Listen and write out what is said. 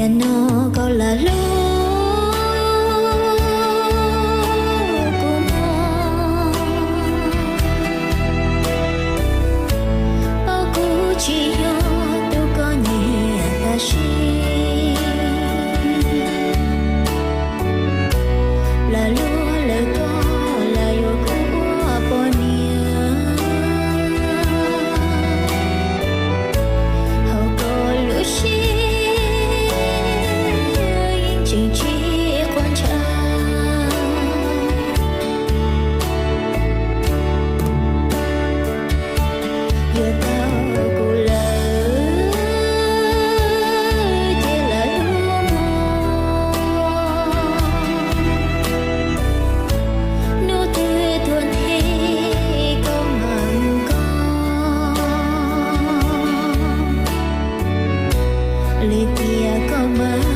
Tiam no koj lam hlub kuv mog, paub kuv tsis yog tus koj nyiam tab sis lam luag lawm koj lam yuav kuv ua poj niam. Hauv koj lub siab yeej tseem tsis quaj ntshav. Yuav tau kuv lawm ces lam hlub mog, hnub twg tuag nthi koj mam nco. Lwm tiam koj mam